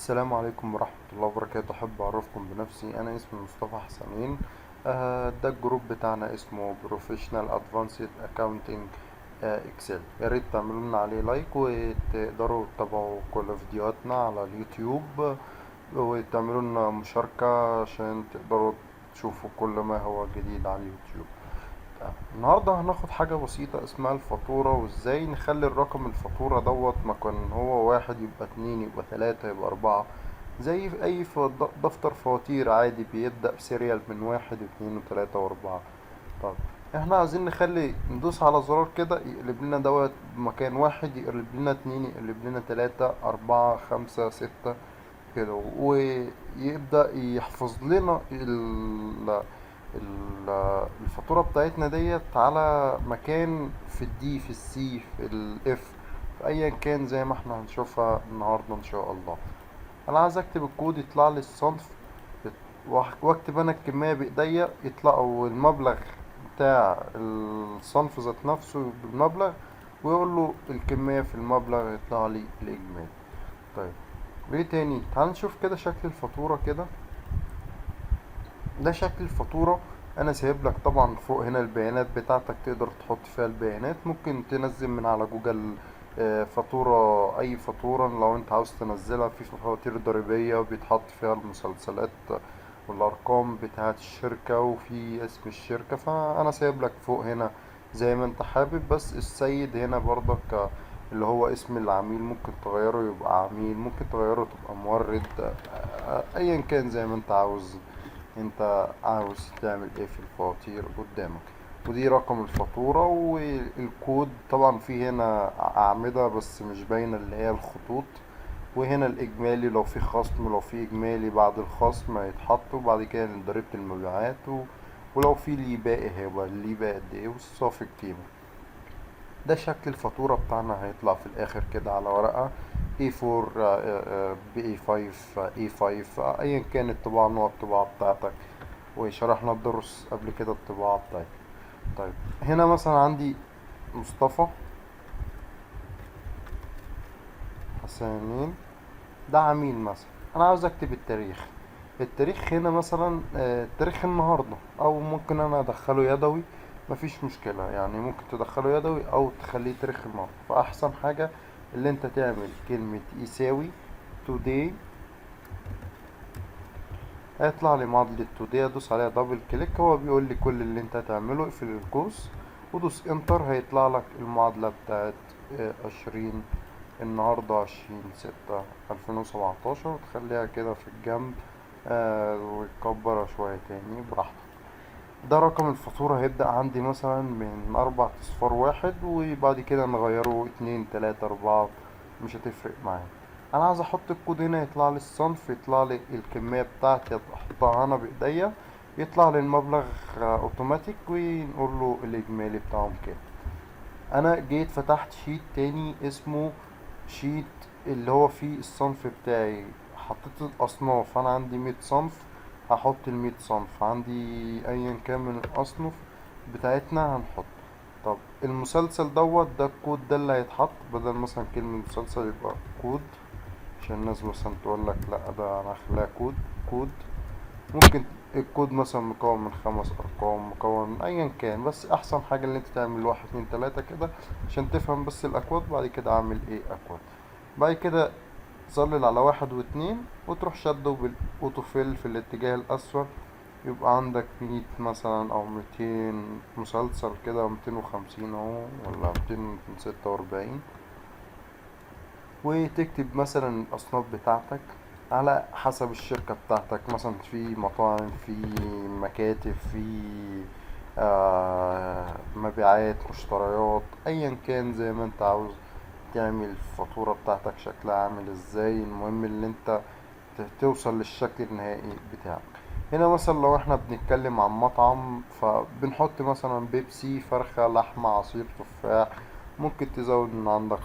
السلام عليكم ورحمة الله وبركاته. أحب أعرفكم بنفسي، أنا اسمي مصطفى حسنين. ده ال group بتاعنا اسمه Professional Advanced Accounting Excel. يا ريت تعملوا لنا عليه like وتقدروا تتابعوا كل فيديوهاتنا على اليوتيوب وتعملوا لنا مشاركة عشان تقدروا تشوفوا كل ما هو جديد على اليوتيوب. النهاردة هناخد حاجة بسيطة اسمها الفاتورة، وازاي نخلي الرقم الفاتورة دوت مكان هو واحد يبقى اتنين يبقى تلاتة يبقى أربعة، زي في أي دفتر فواتير عادي بيبدأ ب serial من واحد واتنين وتلاتة وأربعة. طب احنا عايزين نخلي ندوس على زرار كده يقلب لنا دوت مكان واحد، يقلب لنا اتنين، يقلب لنا تلاتة أربعة خمسة ستة كده، ويبدأ يحفظ لنا الفاتورة بتاعتنا ديت على مكان في ال D في ال C في ال F في ايا كان، زي ما احنا هنشوفها النهاردة ان شاء الله. انا عايز اكتب الكود يطلع لي الصنف واكتب انا الكمية بايديا يطلع المبلغ بتاع الصنف ذات نفسه بالمبلغ، ويقول له الكمية في المبلغ يطلع لي الاجمالي. طيب ايه تاني؟ تعال نشوف كده شكل الفاتورة كده. ده شكل الفاتورة. انا سايب لك طبعا فوق هنا البيانات بتاعتك، تقدر تحط فيها البيانات. ممكن تنزل من على جوجل، فاتورة، اي فاتورة لو انت عاوز تنزلها. في فواتير ضريبية بيتحط فيها المسلسلات والارقام بتاعت الشركة وفي اسم الشركة، فانا سايب لك فوق هنا زي ما انت حابب. بس السيد هنا برضك اللي هو اسم العميل ممكن تغيره يبقى عميل، ممكن تغيره تبقى مورد، ايا كان زي ما انت عاوز. انت عاوز تعمل ايه في الفواتير قدامك. ودي رقم الفاتورة والكود. طبعا في هنا أعمدة بس مش باينة اللي هي الخطوط، وهنا الإجمالي لو في خصم، لو في إجمالي بعد الخصم هيتحط، وبعد كده ضريبة المبيعات ولو في ليه باقي هيبقى ليه باقي قد ايه، والصافي القيمة. ده شكل الفاتورة بتاعنا هيطلع في الآخر كده على ورقة A4، B A5، A5، أيا كانت الطباعة، نوع الطباعة بتاعتك، وشرحنا الدرس قبل كده الطباعة بتاعتك. طيب هنا مثلا عندي مصطفى حسنين، ده عميل مثلا. أنا عاوز أكتب التاريخ. التاريخ هنا مثلا، تاريخ النهاردة، أو ممكن أنا أدخله يدوي مفيش مشكلة، يعني ممكن تدخله يدوي أو تخليه تاريخ النهاردة. فأحسن حاجة اللي أنت تعمل كلمة يساوي today، هيطلع لي معادلة today، ادوس عليها double click، هو بيقول لي كل اللي انت هتعمله. اقفل القوس ودوس enter، هيطلع لك المعادلة بتاعت، 20 النهاردة 20/6/2017، وتخليها كده في الجنب، وتكبرها شوية تاني براحتك. ده رقم الفاتورة هيبدأ عندي مثلا من 4 أصفار 1، وبعد كده نغيره 2 3 4، مش هتفرق معايا. أنا عايز أحط الكود هنا يطلع لي الصنف، يطلع لي الكمية بتاعتي أحطها أنا بإيديا، يطلع لي المبلغ، أوتوماتيك، ونقول له الإجمالي بتاعهم كام. أنا جيت فتحت sheet تاني اسمه sheet اللي هو فيه الصنف بتاعي، حطيت الأصناف. أنا عندي 100 صنف، هحط المية صنف عندي أيا كان من الأصنف بتاعتنا هنحط. طب المسلسل دوت ده الكود ده اللي هيتحط، بدل مثلا كلمة مسلسل يبقى كود، عشان الناس مثلا تقول لك لا ده انا هخليها كود. كود ممكن الكود مثلا مكون من 5 ارقام، مكون من ايا كان، بس احسن حاجة اللي انت تعمل 1 2 3 كده عشان تفهم بس الاكواد. بعد كده اعمل ايه اكواد، بعد كده ظلل على 1 واتنين وتروح شده بال auto fill في الاتجاه الاسفل، يبقى عندك 100 مثلا او 200 مسلسل كده، 250 اهو ولا 246. وتكتب مثلا الاصناف بتاعتك على حسب الشركة بتاعتك، مثلا في مطاعم، في مكاتب، في، مبيعات، مشتريات، ايا كان زي ما انت عاوز تعمل الفاتورة بتاعتك شكلها عامل ازاي. المهم اللي انت توصل للشكل النهائي بتاعك. هنا مثلا لو احنا بنتكلم عن مطعم، فبنحط مثلا بيبسي، فرخة، لحمة، عصير تفاح، ممكن تزود من عندك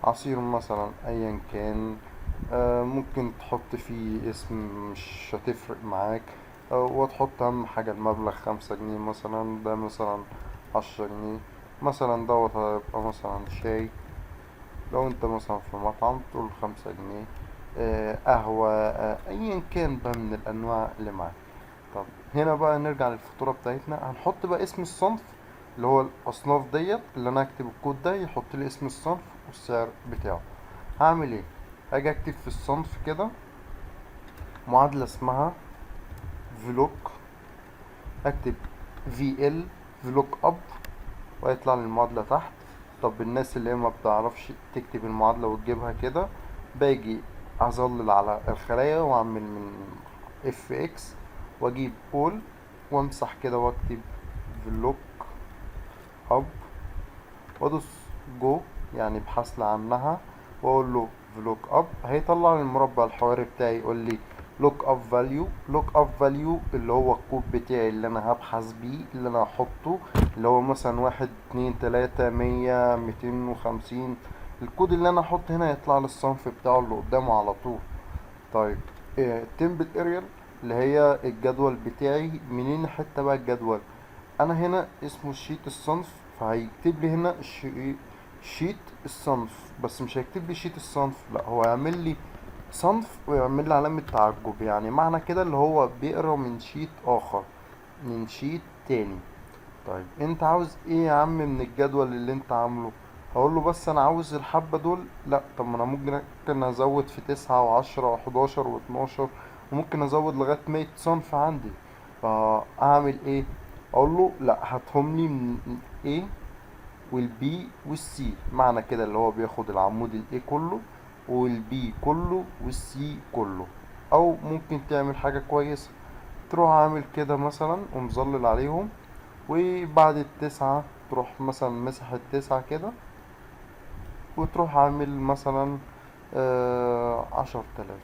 عصير مثلا ايا كان، ممكن تحط فيه اسم مش هتفرق معاك، وتحط اهم حاجة المبلغ 5 جنيه مثلا، ده مثلا 10 جنيه مثلا، دوت هيبقى مثلا شاي. لو انت مثلا في مطعم تقول 5 جنيه، قهوة، ايا كان بقى من الانواع اللي معاك. طب هنا بقى نرجع للفاتورة بتاعتنا، هنحط بقى اسم الصنف اللي هو الاصناف ديت اللي انا هكتب الكود ده يحط لي اسم الصنف والسعر بتاعه. هعمل ايه؟ هاجي اكتب في الصنف كده معادلة اسمها VLOOK، اكتب VL VLOOKUP ويطلع لي المعادلة تحت. طب الناس اللي هي ما بتعرفش تكتب المعادلة وتجيبها كده، باجي اظلل على الخلايا واعمل من FX واجيب all وامسح كده واكتب VLOOKUP وادوس go، يعني ابحث لي عنها، واقول له VLOOKUP. هيطلع لي المربع الحواري بتاعي يقول لي lookup value. lookup value اللي هو الكود بتاعي اللي انا هبحث بيه، اللي انا هحطه، اللي هو مثلا 1 2 3 100 250. الكود اللي انا هحط هنا يطلع لي الصنف بتاعه اللي قدامه على طول. طيب table area اللي هي الجدول بتاعي، منين حتة بقى الجدول؟ انا هنا اسمه sheet الصنف، فهيكتب لي هنا sheet الصنف، بس مش هيكتب لي sheet الصنف، لا هو هيعمل لي صنف ويعمل لي علامة تعجب، يعني معنى كده اللي هو بيقرا من sheet اخر، من sheet تاني. طيب انت عاوز ايه يا عم من الجدول اللي انت عامله؟ هقول له بس انا عاوز الحبة دول. لا، طب ما انا ممكن ازود في 9 و10 و11 و12، وممكن ازود لغاية 100 صنف عندي، فاعمل ايه؟ اقول له لا، هاتهم لي من A وال B وال C. معنى كده اللي هو بياخد العمود ال A كله وال B كله وال C كله. او ممكن تعمل حاجة كويسة، تروح عامل كده مثلا ومظلل عليهم، وبعد ال9 تروح مثلا مسح ال9 كده، وتروح عامل مثلا 10,000.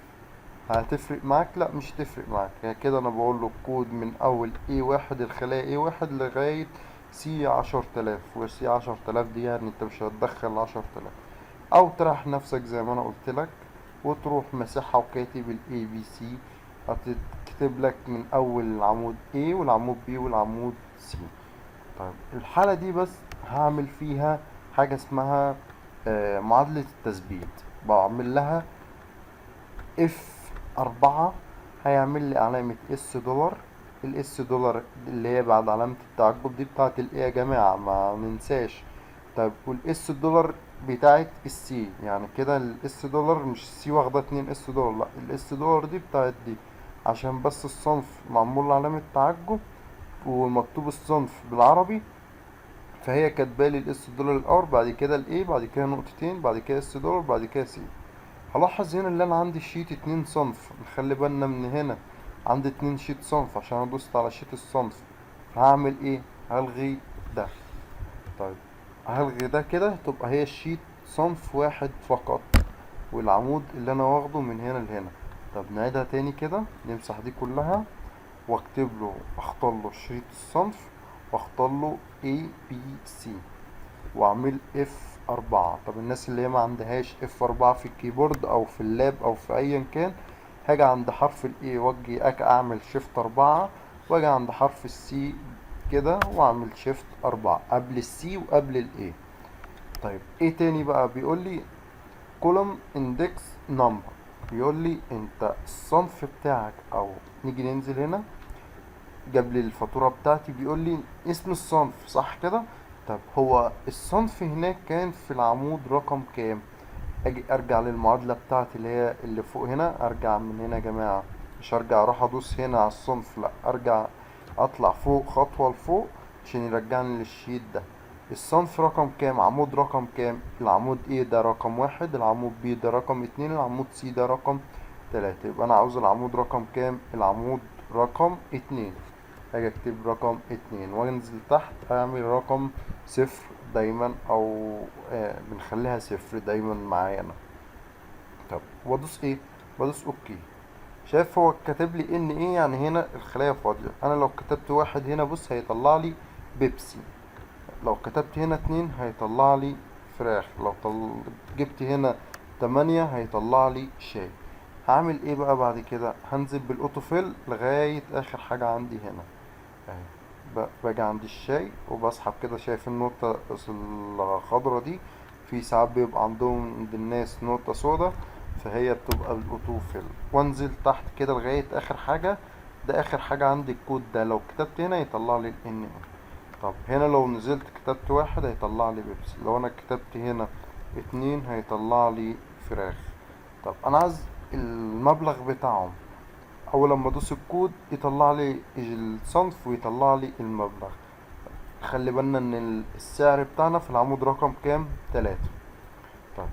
هتفرق معاك؟ لا مش هتفرق معاك. يعني كده انا بقول له الكود من اول A1 الخلايا A1 لغاية C 10,000، و C 10,000 دي يعني انت مش هتدخل 10,000. او تريح نفسك زي ما انا قلت لك وتروح مسحها وكاتب ال A B C، هتكتب لك من اول العمود A والعمود B والعمود C. طيب الحالة دي بس هعمل فيها حاجة اسمها معادلة التثبيت، بعمل لها F 4، هيعمل لي علامة S دولار. ال S دولار اللي هي بعد علامة التعجب دي بتاعت ال A يا جماعة، ما ننساش. طيب وال S دولار بتاعت ال C، يعني كده ال S دولار مش ال C واخدة 2 S دولار، لا ال S دولار دي بتاعت دي، عشان بس الصنف معمول له علامة تعجب ومكتوب الصنف بالعربي، فهي كاتبالي ال S دولار الاول، بعد كده ال A، بعد كده نقطتين، بعد كده S دولار، بعد كده C. هلاحظ هنا اللي انا عندي sheet 2 صنف، نخلي بالنا من هنا عندي 2 sheet صنف عشان انا دوست على sheet الصنف. فهعمل ايه؟ هلغي ده. طيب هلغي ده كده، تبقى هي ال sheet صنف واحد فقط، والعمود اللي انا واخده من هنا لهنا. طب نعيدها تاني كده، نمسح دي كلها واكتب له، اختار له sheet الصنف واختار له A B C واعمل F 4. طب الناس اللي هي ما عندهاش F 4 في ال keyboard او في ال lap او في ايا كان، هاجي عند حرف ال A واجي اعمل shift 4، واجي عند حرف ال C كده واعمل shift 4 قبل ال C وقبل ال A. طيب ايه تاني بقى؟ بيقول لي column index number، بيقول لي انت الصنف بتاعك، او نيجي ننزل هنا جاب لي الفاتورة بتاعتي، بيقول لي اسم الصنف صح كده. طب هو الصنف هناك كان في العمود رقم كام؟ اجي ارجع للمعادلة بتاعتي اللي هي اللي فوق هنا، ارجع من هنا يا جماعة، مش ارجع اروح ادوس هنا على الصنف، لا ارجع اطلع فوق خطوة لفوق عشان يرجعني لل sheet ده. الصنف رقم كام؟ عمود رقم كام؟ العمود A ده رقم 1، العمود B ده رقم 2، العمود C ده رقم 3. يبقى انا عاوز العمود رقم كام؟ العمود رقم 2. هاجي اكتب رقم 2 وانزل تحت اعمل رقم 0 دايما، او بنخليها 0 دايما معايا انا. طب وادوس ايه؟ بدوس okay. شايف هو كاتب لي ان ايه؟ يعني هنا الخلايا فاضية. انا لو كتبت 1 هنا بص هيطلع لي بيبسي، لو كتبت هنا 2 هيطلع لي فراخ، لو جبت هنا 8 هيطلع لي شاي. هعمل ايه بقى بعد كده؟ هنزل بال auto fill لغاية اخر حاجة عندي هنا اهي، باجي عند الشاي وبسحب كده، شايف النقطة الخضرة دي؟ في ساعات بيبقى عندهم عند الناس نقطة سودا، فهي بتبقى بال auto fill. وانزل تحت كده لغاية اخر حاجة، ده اخر حاجة عندي الكود ده، لو كتبت هنا يطلع لي ال NA. طب هنا لو نزلت كتبت واحد هيطلع لي بيبسي، لو انا كتبت هنا اتنين هيطلع لي فراخ. طب انا عايز المبلغ بتاعهم، اول لما ادوس الكود يطلع لي الصنف ويطلع لي المبلغ. خلي بالنا ان السعر بتاعنا في العمود رقم كام؟ 3. طيب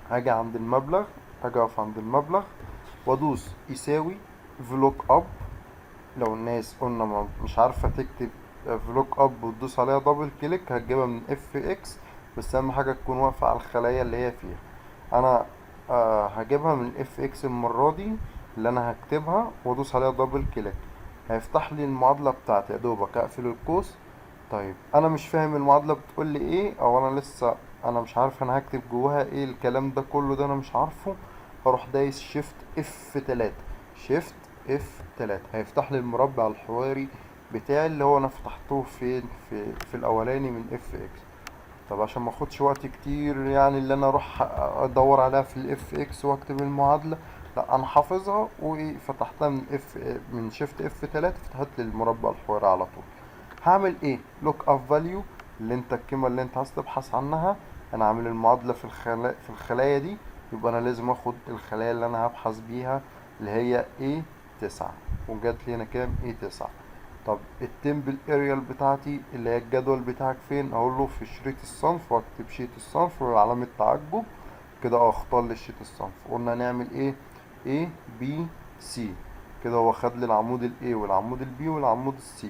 هاجي عند المبلغ، هاجي اقف عند المبلغ وادوس يساوي VLOOKUP. لو الناس قلنا ما مش عارفة تكتب VLOOKUP وتدوس عليها double click هتجيبها من FX، بس اهم حاجة تكون واقفة على الخلايا اللي هي فيها. انا هجيبها من FX المرة دي اللي انا هكتبها، وادوس عليها double click هيفتح لي المعادلة بتاعتي، يا دوبك اقفل القوس. طيب انا مش فاهم المعادلة بتقول لي ايه، او انا لسه انا مش عارف انا هكتب جواها ايه، الكلام ده كله ده انا مش عارفه. هروح دايس shift F 3، shift F 3 هيفتح لي المربع الحواري بتاعي اللي هو انا فتحته فين؟ في الاولاني من FX. طب عشان ما اخدش وقت كتير يعني اللي انا اروح ادور عليها في ال FX واكتب المعادلة، لا انا حافظها وفتحتها من F من shift F 3 فتحت لي المربع الحواري على طول. هعمل ايه؟ lookup value اللي انت القيمة اللي انت عايز تبحث عنها. انا عامل المعادلة في الخلايا دي، يبقى انا لازم اخد الخلايا اللي انا هبحث بيها اللي هي A 9، وجات لي هنا كام؟ A 9. طب ال table area بتاعتي اللي هي الجدول بتاعك فين؟ اقول له في شريط الصنف، واكتب sheet الصنف وعلامة تعجب كده اختار لي sheet الصنف. قلنا نعمل ايه؟ A B C كده، هو خد لي العمود ال A والعمود ال B والعمود ال C.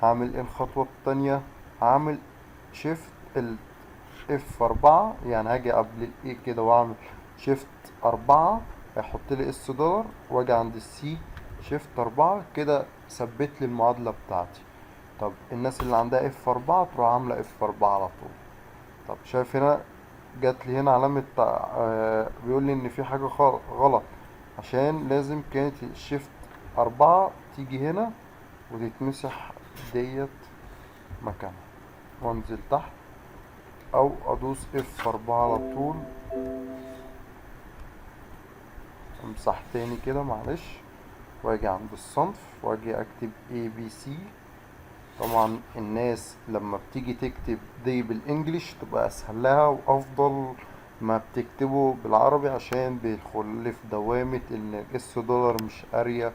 هعمل ايه الخطوة التانية؟ هعمل shift ال F 4، يعني هاجي قبل ال A كده واعمل shift 4 هيحط لي S دولار، واجي عند ال C shift 4 كده ثبت لي المعادلة بتاعتي. طب الناس اللي عندها F 4 تروح عاملة F 4 على طول. طب شايف هنا جات لي هنا علامة بيقول لي ان في حاجة غلط، عشان لازم كانت ال shift 4 تيجي هنا وتتمسح ديت مكانها. وانزل تحت او ادوس F 4 على طول، امسح تاني كده معلش، واجي عند الصنف واجي اكتب A B C. طبعا الناس لما بتيجي تكتب دي بال English تبقى اسهل لها وافضل ما بتكتبه بالعربي، عشان بيدخل في دوامة ان S دولار مش قارية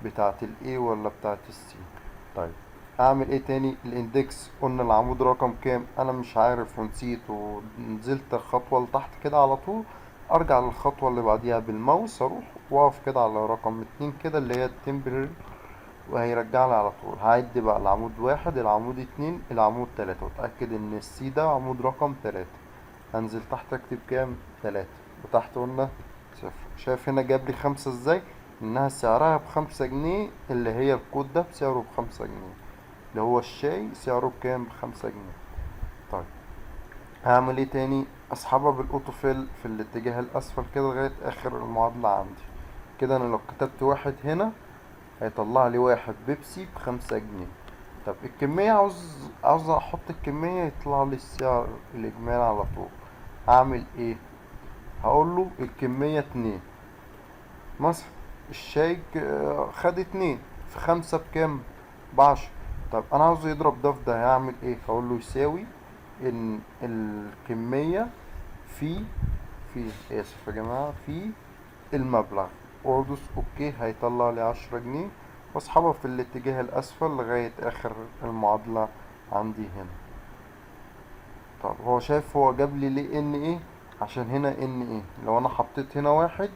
بتاعت ال A ولا بتاعت ال C. طيب اعمل ايه تاني؟ ال index قلنا العمود رقم كام؟ انا مش عارف ونسيت ونزلت الخطوة لتحت كده على طول، ارجع للخطوة اللي بعديها بالماوس، اروح واقف كده على رقم 2 كده اللي هي ال temporary، وهيرجع لي على طول. هعد بقى العمود 1، العمود 2، العمود 3، واتأكد ان ال C ده عمود رقم 3. هنزل تحت اكتب كام؟ 3، وتحت قلنا 0. شايف هنا جاب لي 5 ازاي؟ انها سعرها ب5 جنيه، اللي هي الكود ده بسعره ب5 جنيه، اللي هو الشاي سعره بكام؟ ب5 جنيه. طيب هعمل ايه تاني؟ اسحبها بال auto fill في الاتجاه الاسفل كده لغاية اخر المعادلة عندي كده. انا لو كتبت 1 هنا هيطلع لي 1 بيبسي ب5 جنيه. طب الكمية عاوز احط الكمية يطلع لي السعر الاجمالي على طول. هعمل ايه؟ هقول له الكمية 2 مثلا، الشاي خد 2 في 5 بكام؟ ب10. طب انا عاوزه يضرب ده في ده، هعمل ايه؟ هقول له يساوي ان الكمية في اسف يا جماعة في المبلغ، وادوس okay هيطلع لي 10 جنيه، واسحبها في الاتجاه الاسفل لغاية اخر المعادلة عندي هنا. طب هو شايف هو جاب لي ليه NA؟ عشان هنا NA. لو انا حطيت هنا 1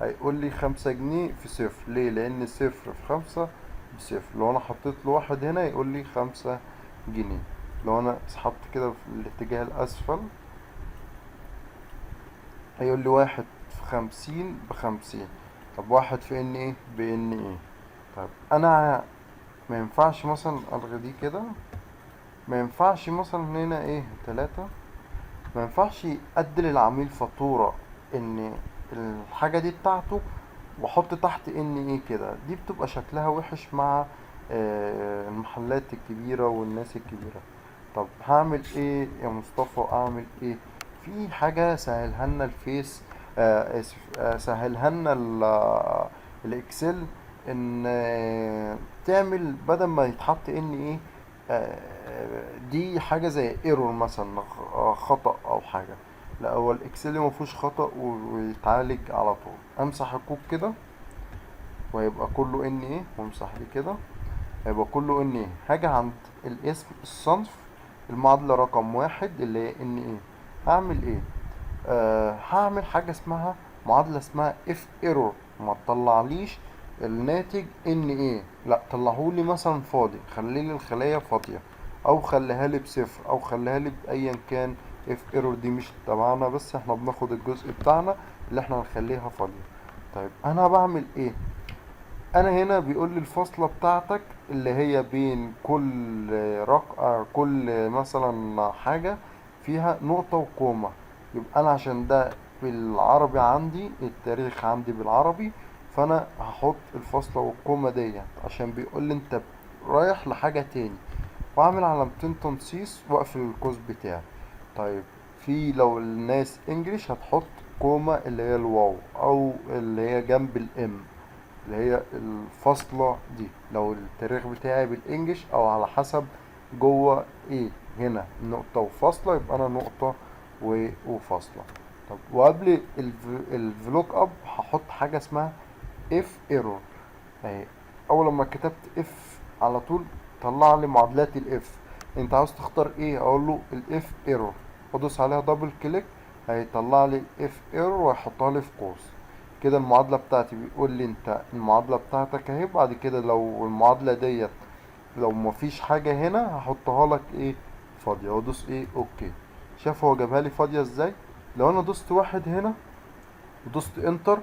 هيقول لي 5 جنيه في 0. ليه؟ لان 0 في 5 ب0. لو انا حطيت له 1 هنا يقول لي 5 جنيه. لو انا سحبت كده في الاتجاه الاسفل هيقول لي 1 في 50 ب50. طب 1 في NA؟ ب NA. طيب انا ما ينفعش مثلا الغي دي كده، ما ينفعش مثلا هنا ايه 3، ما ينفعش ادي للعميل فاتورة ان الحاجة دي بتاعته واحط تحت NA كده، دي بتبقى شكلها وحش مع المحلات الكبيرة والناس الكبيرة. طب هعمل ايه يا مصطفى؟ اعمل ايه؟ في حاجة سهلها لنا الفيس، اسف، سهلها لنا ال Excel، ان تعمل بدل ما يتحط NA، دي حاجة زي error مثلا، خطأ او حاجة. لا، هو ال Excel ما فيهوش خطأ ويتعالج على طول. امسح الكود كده وهيبقى كله NA، وامسح دي كده هيبقى كله NA. هاجي عند الاسم الصنف المعادلة رقم 1 اللي هي NA، هعمل ايه؟ هعمل حاجة اسمها معادلة اسمها if error، ما تطلعليش الناتج NA، لا طلعهولي مثلا فاضي، خليلي الخلية فاضية، او خليها لي بصفر، او خليها لي بايا كان. if error دي مش تبعنا، بس احنا بناخد الجزء بتاعنا اللي احنا هنخليها فاضية. طيب انا بعمل ايه؟ انا هنا بيقول لي الفاصلة بتاعتك اللي هي بين كل مثلا حاجة فيها نقطة و comma، يبقى انا عشان ده بالعربي عندي، التاريخ عندي بالعربي، فانا هحط الفاصلة وال comma ديت عشان بيقول لي انت رايح لحاجة تاني، واعمل علامتين تنصيص واقفل القوس بتاعي. طيب في لو الناس English هتحط comma اللي هي الواو او اللي هي جنب ال M اللي هي الفاصلة دي، لو التاريخ بتاعي بال English او على حسب جوه ايه، هنا نقطة وفاصلة، يبقى انا نقطة وفاصلة. طب وقبل ال VLOOKUP هحط حاجة اسمها if error اهي. اول لما كتبت if على طول طلع لي معادلات ال if، انت عاوز تختار ايه؟ اقول له ال if error، وادوس عليها double click، هيطلع لي ال if error ويحطها لي في قوس كده. المعادلة بتاعتي بيقول لي انت المعادلة بتاعتك اهي، بعد كده لو المعادلة ديت لو مفيش حاجة هنا هحطها لك ايه؟ فاضية، وادوس ايه؟ okay. شاف هو جابها لي فاضية ازاي؟ لو انا دوست واحد هنا ودوست enter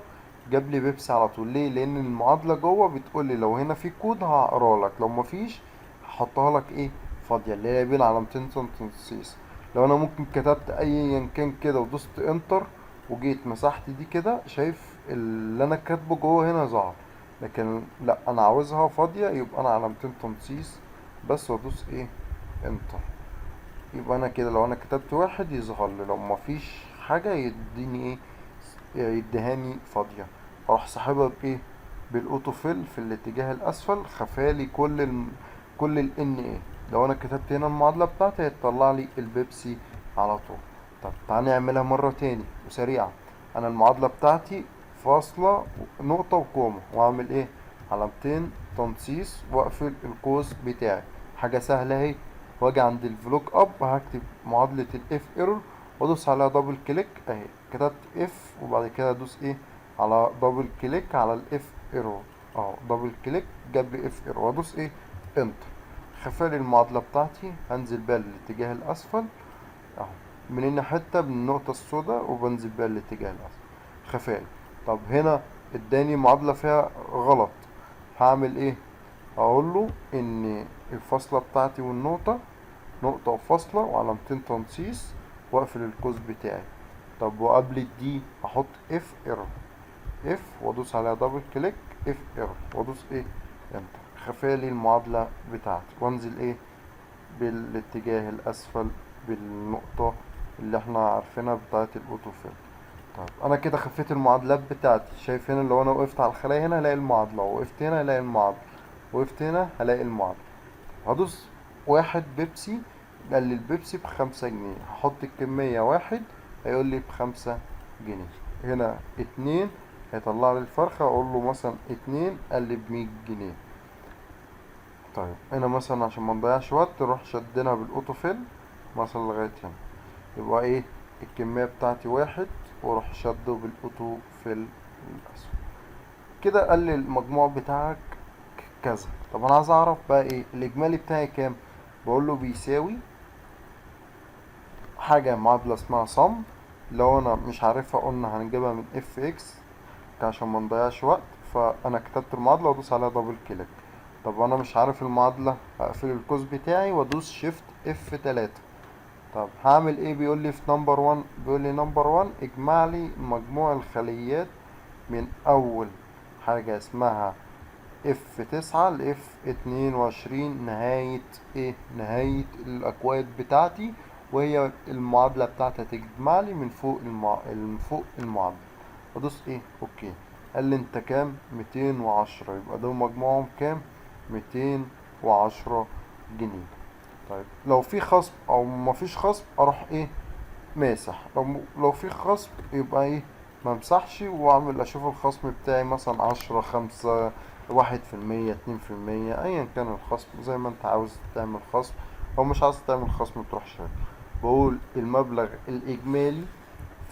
جاب لي بيبسي على طول. ليه؟ لان المعادلة جوه بتقول لي لو هنا في كود هقرا لك، لو مفيش هحطها لك ايه؟ فاضية، اللي هي بين علامتين تنصيص. لو انا ممكن كتبت ايا كان كده ودوست enter وجيت مسحت دي كده، شايف اللي انا كاتبه جوه هنا ظهر، لكن لا انا عاوزها فاضية، يبقى انا علامتين تنصيص بس وادوس ايه؟ enter. يبقى انا كده لو انا كتبت واحد يظهر لي، لو مفيش حاجة يديني ايه؟ يديهاني فاضية. اروح ساحبها بايه؟ بال auto fill في الاتجاه الاسفل، خفالي كل ال NA. لو انا كتبت هنا المعادلة بتاعتي هيطلع لي البيبسي على طول. طب تعالى نعملها مرة تاني وسريعة. انا المعادلة بتاعتي فاصلة نقطة و comma، واعمل ايه؟ علامتين تنصيص واقفل القوس بتاعي، حاجة سهلة اهي. واجي عند ال VLOOKUP هكتب معادلة ال if error وادوس عليها double click اهي، كتبت if وبعد كده ادوس ايه؟ على double click على ال if error اهو، double click جاب لي if error، وادوس ايه؟ enter. خفالي المعادلة بتاعتي، هنزل بيها للاتجاه الاسفل اهو، من هنا حتة من النقطة السوداء وبنزل بيها للاتجاه الاسفل، خفالي. طب هنا اداني معادلة فيها غلط، هعمل ايه؟ اقول له ان الفاصلة بتاعتي والنقطة، نقطة وفاصلة وعلامتين تنصيص واقفل القوس بتاعي. طب وقبل ال D احط if error، if وادوس عليها double click، if error وادوس ايه؟ enter. خفالي المعادلة بتاعتي، وانزل ايه؟ بالاتجاه الاسفل بالنقطة اللي احنا عارفينها بتاعت ال auto fill. طيب انا كده خفيت المعادلات بتاعتي. شايف هنا لو انا وقفت على الخلايا هنا هلاقي المعادلة، وقفت هنا هلاقي المعادلة، وقفت هنا هلاقي المعادلة. هدوس واحد بيبسي، قال لي البيبسي ب5 جنيه، هحط الكمية واحد هيقول لي ب5 جنيه. هنا اتنين هيطلع لي الفرخة، اقول له مثلا اتنين، قال لي ب100 جنيه. طيب هنا مثلا عشان ما نضيعش وقت نروح شدنا بال auto fill مثلا لغاية هنا، يبقى ايه؟ الكمية بتاعتي واحد، واروح شده بال auto fill للأسفل كده، قال لي المجموع بتاعك كذا. طب انا عايز اعرف بقى ايه الاجمالي بتاعي كام؟ بقول له بيساوي حاجة معادلة اسمها sum، لو انا مش عارفها قلنا هنجيبها من fx عشان ما نضيعش وقت. فانا كتبت المعادلة وادوس عليها double click. طب انا مش عارف المعادلة، هقفل القوس بتاعي وادوس shift F 3. طب هعمل ايه؟ بيقول لي في number 1، بيقول لي number 1 اجمع لي مجموع الخليات من اول حاجة اسمها F 9 ل F 22، نهاية ايه؟ نهاية الاكواد بتاعتي، وهي المعادلة بتاعتي هتجمع لي من فوق من فوق المعادلة. ادوس ايه؟ okay. قال لي انت كام؟ 210. يبقى ده مجموعهم كام؟ 210 جنيه. طيب لو في خصم او مفيش خصم اروح ايه؟ ماسح. لو في خصم يبقى ايه؟ ما امسحش، واعمل اشوف الخصم بتاعي مثلا 10، 5، 1%، 2%، ايا كان الخصم زي ما انت عاوز تعمل خصم او مش عاوز تعمل خصم تروح شايل. بقول المبلغ الاجمالي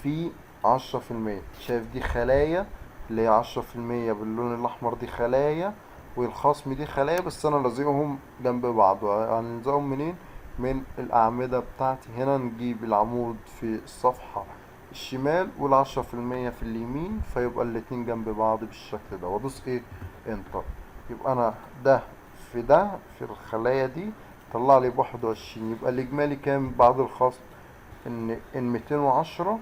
في 10%. شايف دي خلايا اللي هي 10% باللون الاحمر، دي خلايا، والخصم دي خلايا، بس انا لازقهم جنب بعض. هنلزقهم منين؟ من الاعمدة بتاعتي. هنا نجيب العمود في الصفحة الشمال والعشرة في المية في اليمين، فيبقى الاتنين جنب بعض بالشكل ده، وادوس ايه؟ enter. يبقى انا ده في ده في الخلايا دي طلع لي ب21. يبقى الاجمالي كام بعد الخصم؟ ان 210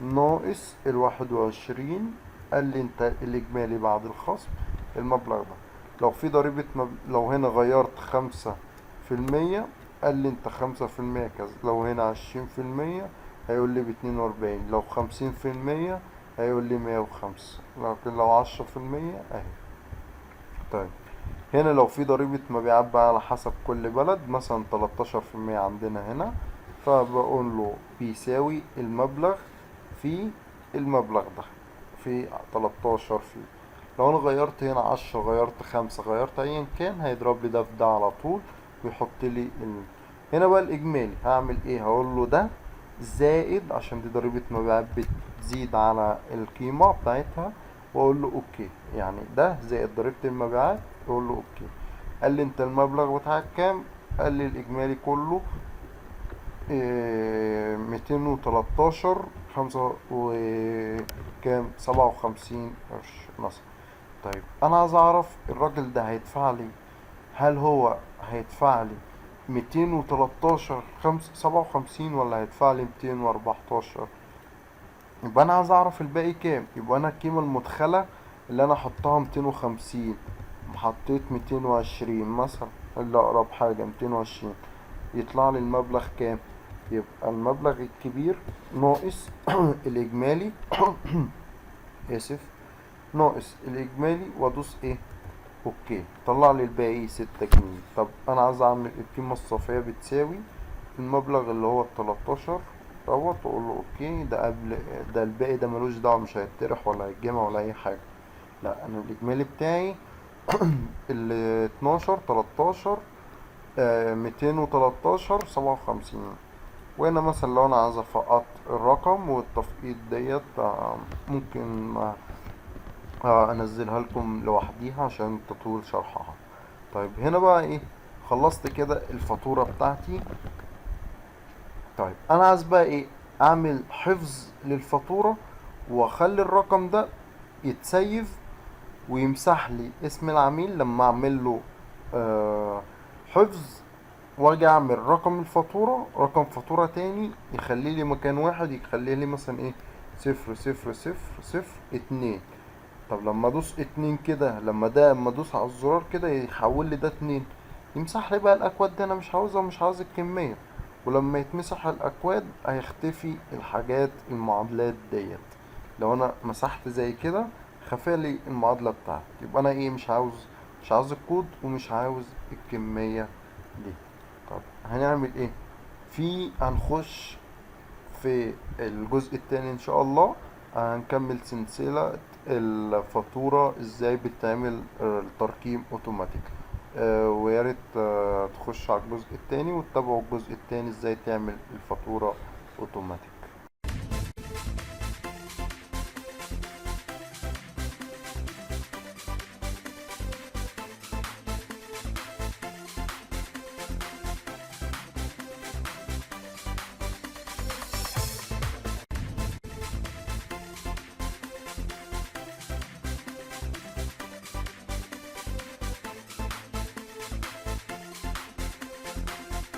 ناقص 21. قال لي انت الاجمالي بعد الخصم المبلغ ده. لو في ضريبة لو هنا غيرت 5% قال لي انت 5% كذا. لو هنا 20% هيقول لي ب42. لو 50% هيقول لي 105. لكن لو 10% اهي. طيب هنا لو في ضريبة مبيعات بقى على حسب كل بلد، مثلا 13% عندنا هنا، فبقول له بيساوي المبلغ في المبلغ ده في 13 في. لو انا غيرت هنا 10، غيرت 5، غيرت ايا كان، هيضرب لي ده في ده على طول ويحط لي هنا بقى الاجمالي. هعمل ايه؟ هقول له ده زائد، عشان دي ضريبة مبيعات بتزيد على القيمة بتاعتها، واقول له okay. يعني ده زائد ضريبة المبيعات، اقول له okay. قال لي انت المبلغ بتاعك كام؟ قال لي الاجمالي كله 213 خمسة وكام؟ 57 قرش مثلا. طيب انا عايز اعرف الراجل ده هيدفع لي، هل هو هيدفع لي 213 57 ولا هيدفع لي 214؟ يبقى انا عايز اعرف الباقي كام. يبقى انا القيمة المدخلة اللي انا احطها 250، حطيت 220 مثلا، اللي اقرب حاجة 220، يطلع لي المبلغ كام؟ يبقى المبلغ الكبير ناقص الاجمالي، اسف، ناقص الاجمالي، وادوس ايه؟ okay. طلع لي الباقي 6 جنيه. طب انا عايز اعمل القيمة الصافية بتساوي المبلغ اللي هو 13 دوت، واقول له okay. ده قبل ده، الباقي ده ملوش دعوة، مش هيتطرح ولا هيتجمع ولا اي حاجة. لا، انا الاجمالي بتاعي ال 12 13 213 57. وهنا مثلا لو انا عايز افقط الرقم، والتفقيط ديت ممكن انزلها لكم لوحديها عشان تطول شرحها. طيب هنا بقى ايه؟ خلصت كده الفاتورة بتاعتي. طيب انا عايز بقى ايه؟ اعمل حفظ للفاتورة واخلي الرقم ده يتسيف ويمسح لي اسم العميل لما اعمل له حفظ، واجي اعمل رقم الفاتورة، رقم فاتورة تاني، يخلي لي مكان واحد، يخلي لي مثلا ايه؟ 0 0 0 0 2. طب لما ادوس 2 كده، لما ادوس على الزرار كده يحول لي ده 2، يمسح لي بقى الاكواد دي، انا مش عاوزها ومش عاوز الكمية. ولما يتمسح الاكواد هيختفي الحاجات المعادلات ديت. لو انا مسحت زي كده خفى لي المعادلة بتاعتي. يبقى انا ايه؟ مش عاوز الكود ومش عاوز الكمية دي. طب هنعمل ايه؟ في هنخش في الجزء التاني ان شاء الله، هنكمل سلسلة الفاتورة ازاي بتعمل الترقيم اوتوماتيك. ويا ريت تخش على الجزء التاني وتتابعوا الجزء التاني ازاي تعمل الفاتورة اوتوماتيك.